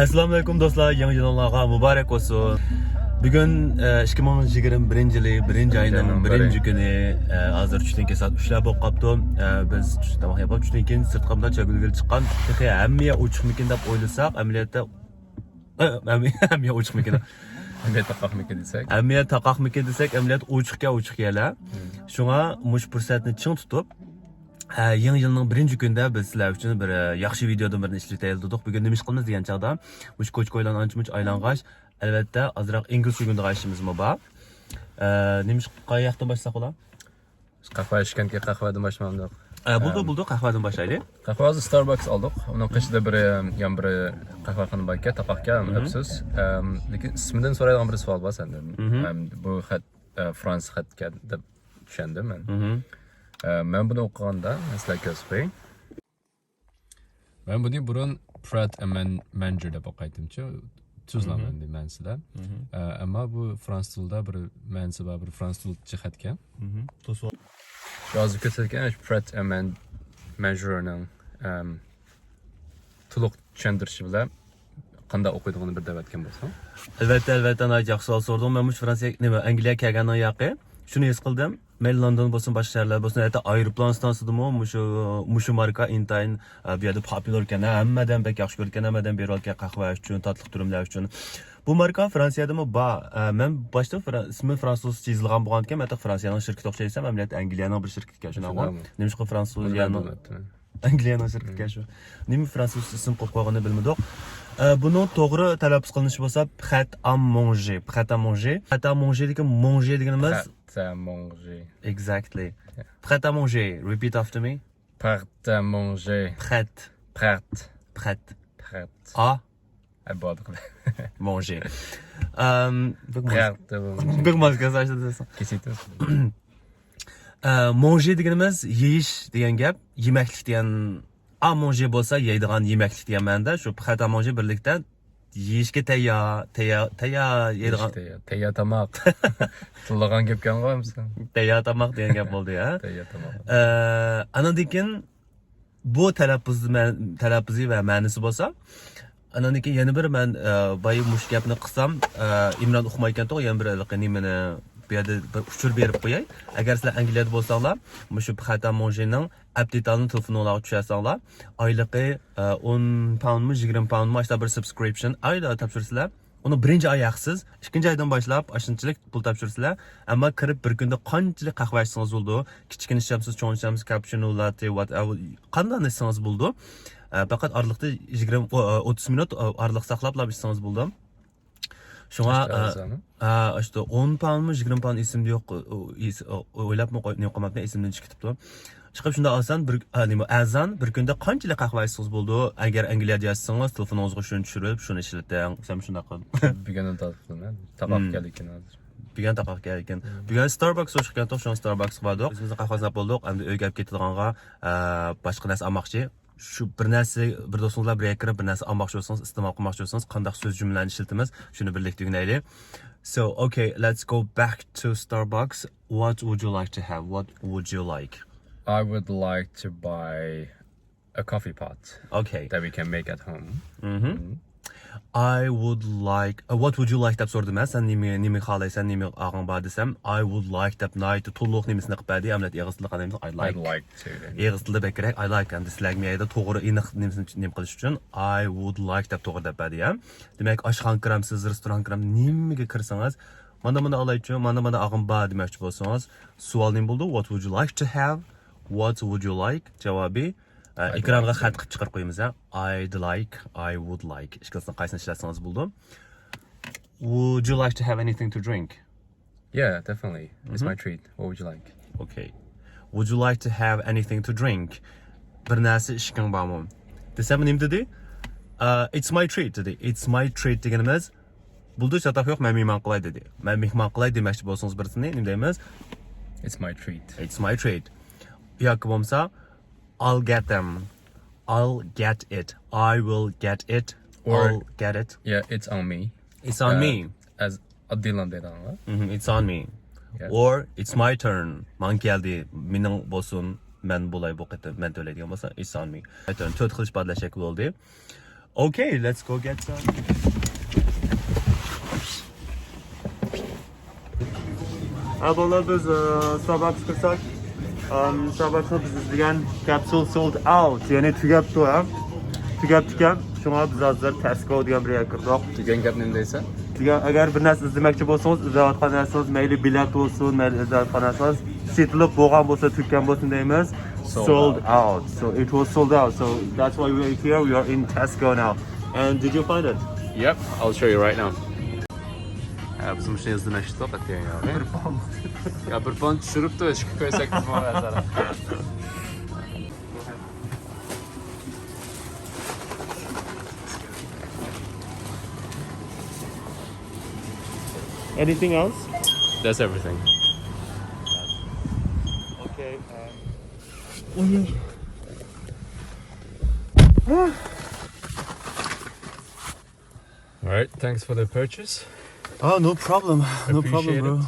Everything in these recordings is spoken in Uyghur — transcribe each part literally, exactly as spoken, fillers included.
ئەسسالامۇئەلەيكۇم دوستلار، يېڭى يىلىڭلارغا مۇبارەك بولسۇن. بۈگۈن، ئە، ئىككى مىڭ يىگىرمە بىرىنچى يىلى بىرىنچى ئاينىڭ بىرىنچى كۈنى. ئە، ھازىر چۈشتىن كېيىن سائەت ئۈچلەر بولۇپ قاپتۇ. ئە، بىز چۈش-، تاماق يەپ چۈشتىن كېيىن سىرتقا مۇنداق چاگۈلگىلى چىققان. تېخى ھەممە يەر ئوچۇقمىكىن دەپ ئويلىساق، ئەمەلىيەتتە، ئە، ھەممە، ھەممە يەر ئوچۇقمىكىن؟ ھەممە يەر تاقاقمىكىن دېسەك. ھەممە يەر تاقاقمىكىن دېسەك، ئەمەلىيەتتە ئوچۇقكەن، ئوچۇق يەرلەر. شۇڭا مۇشۇ پۇرسەتنى چىڭ تۇتۇپ، ئە، يېڭى يىلنىڭ بىرىنچى كۈنىدە بىز سىلەر ئۈچۈن بىر، ئە، ياخشى ۋىدېودىن بىرنى ئىشلىتەيلى دېدۇق. بۈگۈن نېمە ئىش قىلىمىز دېگەن چاغدا، مۇشۇ كوچا-كويلارنى ئانچە-مۇنچە ئايلانغاچ، ئەلۋەتتە، ئازراق ئىنگلىز چۈشىنىدىغان ئىشىمىزمۇ بار. ئە، نېمە ئىش، قاياقتىن باشلىساق بولا؟ قەھۋە ئىچكەنكى قەھۋەدىن باشلىمامدۇق؟ ئە، بولىدۇ، ئەم، بولىدۇ، قەھۋەدىن باشلايلى. قەھۋە ھازىر ستارباكس ئالدۇق. ئۇنىڭ قېشىدا بىر، ئەم، يەنە بىر قەھۋەخانا باركەن، تاقاقكەن، مم. ئەپسۇس. ئەم، لېكىن ئىسمىدىن سورايدىغان بىر سوئال بار سەندىن. مم. ئەم، بۇ خەت، ئە، فرانسىز خەتكەن دەپ چۈشەندىم مەن. مم. ئە، مەن بۇنى ئوقۇغاندا، مەسىلەن، كۆرسىتىپ قوياي. مەن بۇنى بۇرۇن پرات ئەمەن مەنجۇر دەپ ئوقۇيتتىمچۇ، تۈزلا مەندە مەنىسىدە. ئە، ئەمما بۇ فرانسۇز تىلىدا بىر مەنىسى بار، بىر فرانسۇز تىلىچە خەتكەن. شۇ ھازىر كۆرسەتكەن پرات ئەمەن مەنجۇرنىڭ، ئەم، تولۇق چۈشەندۈرۈشى بىلەن قانداق ئوقۇيدىغىنىنى بىر دەۋەتكەن بولساڭ. ئەلۋەتتە، ئەلۋەتتە، ناھايىتى ياخشى سوئال سوردۇڭ. مەن مۇشۇ فرانسىيە، نېمە، ئەنگلىيەگە كەلگەننىڭ ياقى شۇنى ھېس قىلدىم. مەيلى لوندون بولسۇن، باشقا شەھەرلەر بولسۇن، ھەتتا ئايروپىلان ئىستانسىدىمۇ مۇشۇ، مۇشۇ ماركا ئىنتايىن، ئە، بۇ يەردە پوپۇلار ئىكەن، ھەممە ئادەم بەك ياخشى كۆرىدىكەن، ھەممە ئادەم بېرىۋالىدىكەن قەھۋە ئۈچۈن، تاتلىق تۈرۈملەر ئۈچۈن. بۇ ماركا فرانسىيەدىمۇ بار. ئە، مەن باشتا فرا-، ئىسمى فرانسۇزچە يېزىلغان بولغانىكەن، مەن تېخى فرانسىيەنىڭ شىركىتى ئوخشايسەن، ئەمەلىيەتتە ئەنگلىيەنىڭ بىر شىركىتى ئىكەن، شۇنداقمۇ؟ شۇنداقمۇ؟ نېمىشقا فرانسۇز مۇنداق يەنە بولماپتۇ. ئەنگلىيەنىڭ شىركىتى ئىكەن شۇ. نېمە فرانسۇز ئىسىم قويۇپ قويغىنىنى بىلمىدۇق. ئە، بۇنىڭ توغرا تەلەپپۇز قىلىنىشى بولسا، پرات ئا مونژې، پرات ئا مونژې. پرات ئا مونژېدىكى مونژې دېگىنىمىز پرات ئا مونژې. Exactly. Yeah. پرات ئا مونژې. Repeat after me. پرات ئا مونژې. پرات. پرات. پرات. پرات. ئا. ئە، بولدى. مونژې. ئەم، بەك ماس-، پرات ئا مونژې. بەك ماس كەلسە ئاشۇنداق دېسەڭ. كېسىۋېتىمىز. ئە، مونژې دېگىنىمىز يېيىش دېگەن گەپ، يېمەكلىك دېگەن، ئا مونژې بولسا يەيدىغان يېمەكلىك دېگەن مەنىدە، شۇ پرات ئا مونژې بىرلىكتە يېيىشكە تەييار، تەييار، تەييار يەيدىغان. يېيىشكە تەييار. تەييار تاماق. تىللىغان گەپكەنغۇ ھەممىسى. تەييار تاماق دېگەن گەپ بولدى، ھە؟ تەييار تاماق. ئە، ئانىڭدىن كېيىن بۇ تەلەپپۇز مە-، تەلەپپۇزى ۋە مەنىسى بولسا، ئانىڭدىن كېيىن يەنە بىر مەن، ئە، بايا مۇشۇ گەپنى قىلسام، ئە، ئىمران ئۇقمايكەنتۇق، يەنە بىر ھېلىقى نېمىنى بۇ يەردە بىر ئۇچۇر بېرىپ قوياي. ئەگەر سىلەر ئەنگلىيەدە بولساڭلار، مۇشۇ پرات ئا مونژېنىڭ ئەپ دېتالىنى تېلېفونۇڭلارغا چۈشۈرسەڭلار، ئايلىقى، ئە، ئون پاوندمۇ، يىگىرمە پاوندمۇ، ئاشۇنداق بىر سبسكرىپشن ئايدا تاپشۇرىسىلەر. ئۇنىڭ بىرىنچى ئايى ھەقسىز، ئىككىنچى ئايدىن باشلاپ ئاشۇنچىلىك پۇل تاپشۇرىسىلەر. ئەمما كىرىپ بىر كۈندە قانچىلىك قەھۋە ئىچسىڭىز بولىدۇ. كىچىككىنە ئىچەمسىز، چوڭ ئىچەمسىز، كاپچىنو، لاتتې، ۋات ئېۋېر، قانداقنى ئىچسىڭىز بولىدۇ. ئە، پەقەت ئارىلىقتا يىگىرمە، ئو-، ئوتتۇز مىنۇت، ئە، ئارىلىق ساقلاپلا ئىچسىڭىز بولىدۇ. شۇڭا، ئاشتا ئە، ئەزانى؟ ئە، ئاشتا ئون پاوندمۇ، يىگىرمە پاوند ئېسىمدە يوق. ئۇ، ئېس-، ئو-، ئويلاپمۇ قوي-، نېمە قىلماپتىمەن، ئېسىمدىن چىقىپ كېتىپتۇ. چىقىپ شۇنداق ئالسام، بىر، ئە، نېمە، ئەزان بىر كۈندە قانچىلىك قەھۋە ئىچسىڭىز بولىدۇ؟ ئەگەر ئەنگلىيەدە ياشىسىڭىز، تېلېفونىڭىزغا شۇنى چۈشۈرۈپ، شۇنى ئىشلىتىڭ. سەن شۇنداق قىل. بۈگۈن تارتىپ قىلىمەن. تاقاق مم. كەلدى ئىكەن ھازىر. بۈگۈن تاقاق كەلدى ئىكەن. مم. بۈگۈن ستارباكس ئوخشىغان توق، شۇڭا ستارباكسقا باردۇق. ئۆزىمىزنىڭ قەھۋەسىنى ئاپ بولدۇق. ئەمدى ئۆيگە ئەپ كېتىدىغانغا، ئە، باشقا نەرسە ئالماقچى. شۇ بىر نەرسە، بىر دوستىڭىز بىلەن بىر يەرگە كىرىپ، بىر نەرسە ئالماقچى بولسىڭىز، ئىستېمال قىلماقچى بولسىڭىز، قانداق سۆز جۈملىلەرنى ئىشلىتىمىز، شۇنى بىرلىكتە ئۆگىنەيلى. So, okay, let's go back to Starbucks. What would you like to have? What would you like? I would like to buy a coffee pot Okay. that we can make at home. Mm-hmm. Mm-hmm. I would like, uh, what would you like دەپ سورىدىم مەن. سەن نېمە، نېمە خالايسەن، نېمە ئاغىڭ بار دېسەم، I would like دەپ ناھايىتى تولۇق نېمىسىنى قىلىپ بەردى. ئەمەلىيەتتە ئېغىز تىلىدا قانداق دېمىسە، I I'd like. Like دېگەن. ئېغىز تىلىدا بەكرەك I like. ئەمدى سىلەرگە مەيدە توغرا ئېنىق نېمىسىنى نېمە قىلىش ئۈچۈن I would like دەپ توغرا دەپ بەردى، ھە. دېمەك، ئاشخانىغا كىرەمسىز، رېستورانغا كىرەمسىز، نېمىگە كىرسىڭىز، مانا، مانا ئالايچۇ، مانا، مانا ئاغىم بار دېمەكچى بولسىڭىز، سوئال نېمە بولىدۇ؟ What would you like to have? What would you like؟ جاۋابى، ئە، I'd ئېكرانغا like to. خەت قىلىپ چىقىرىپ قويىمىز، ھە. I'd like، I would like. ئىككىلىسىنىڭ قايسىنى ئىشلەتسىڭىز بولىدۇ. Would you like to have anything to drink? Yeah, definitely. It's Mhm. my treat. What would you like? Okay. Would you like to have anything to drink? بىر نەرسە ئىچكۈڭ بارمۇ؟ دېسەم، نېمە دېدى؟ ئە، It's my treat دېدى. It's my treat دېگىنىمىز، بولدى، چاتاق يوق، مەن مېھمان قىلاي دېدى. مەن مېھمان قىلاي دېمەكچى بولسىڭىز بىرسىنى، نېمە دەيمىز؟ It's my treat. It's my treat. ياكى بولمىسا، I'll get them. I'll get it. I will get it. Or I'll get it. Yeah, it's on me. It's on Uh, me. As ئاددىيلا دەيدىغانغا. Mhm, it's on me. Yeah. Or it's my turn. ماڭا كەلدى. مېنىڭ بولسۇن. مەن بولاي بۇ قېتىم. مەن تۆلەيدىغان بولسا، it's on me. My turn. تۆت خىل ئىپادىلەش شەكلى بولدى. Okay, let's go get some. ھە، بالىلار، بىز، ئە، Starbucks كىرسەك، ئەم، Starbucksنىڭ بىز ئىزدىگەن كەپسۇل sold out، يەنى تۈگەپتۇ، ھە؟ تۈگەپتىكەن. شۇڭا بىز ھازىر Tesco دېگەن بىر يەرگە كىردۇق. دېگەن گەپ نېمە دەيسەن؟ دېگەن، ئەگەر بىر نەرسە ئىزدىمەكچى بولسىڭىز، ئىزدەۋاتقان نەرسىڭىز، مەيلى بېلەت بولسۇن، مەيلى ئىزدەۋاتقان نەرسىڭىز، سېتىلىپ بولغان بولسا، تۈگىگەن بولسۇن دەيمىز. Sold out. So it was sold out. So that's why we're here. We are in Tesco now. And did you find it? Yep, I'll show you right now. ھە، بىز مۇشۇنى ئىزدىمەكچىدۇق، ئەتىگەن ياغى. بىر پاۋون. يا، بىر پاۋون چۈشۈرۈپتۇ، ئىشىككە قويساق بىز ماڭا ھازىر. Anything else? That's everything. Okay. Um, All right, thanks for the purchase. Oh, no problem. No problem, bro.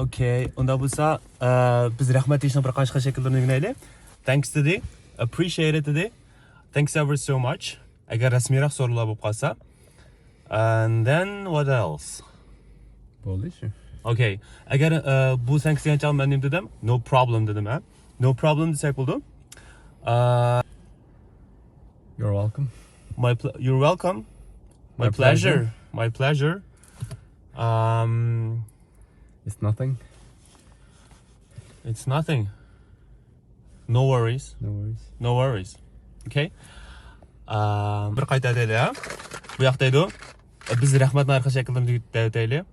Okay, ئۇنداق بولسا، ئە، بىز رەھمەت دېيىشنىڭ بىر قانچە خىل شەكىللىرىنى ئۆگىنەيلى. Thanks دېدى، appreciate it دېدى. Thanks ever so much. ئەگەر رەسمىيرەك سورۇنلار بولۇپ قالسا. And then what else? بولدى شۇ. Okay. ئەگەر، ئە، بۇ thanks دېگەن چاغدا مەن نېمە دېدىم؟ No problem دېدىم، ھە؟ No problem دېسەك بولىدۇ. ئە، You're welcome. My pl-, you're welcome. My pleasure. My pleasure. Um, It's nothing. It's nothing. No worries. No worries. No worries. Okay. Um, بىر قايتا ئېيتايلى، ھە؟ بۇ ياق دەيدۇ. بىز رەھمەتنىڭ ھەر خىل شەكىللىرىنى دەۋېتەيلى.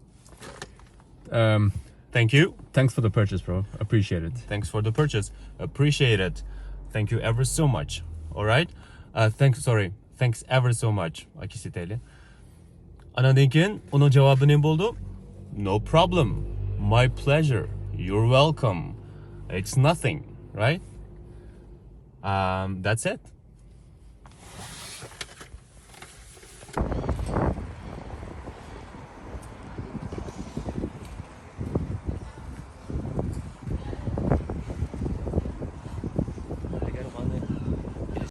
Um, Thank you. Thanks for the purchase, bro. Appreciate it. Thanks for the purchase. Appreciate it. Thank you ever so much. All right. Uh, thanks. Sorry. Thanks ever so much. ئاكىسى دەيلى. ئاناندىن كېيىن ئۇنىڭ جاۋابى نېمە بولىدۇ؟ No problem. My pleasure. You're welcome. It's nothing. Right? Um, that's it.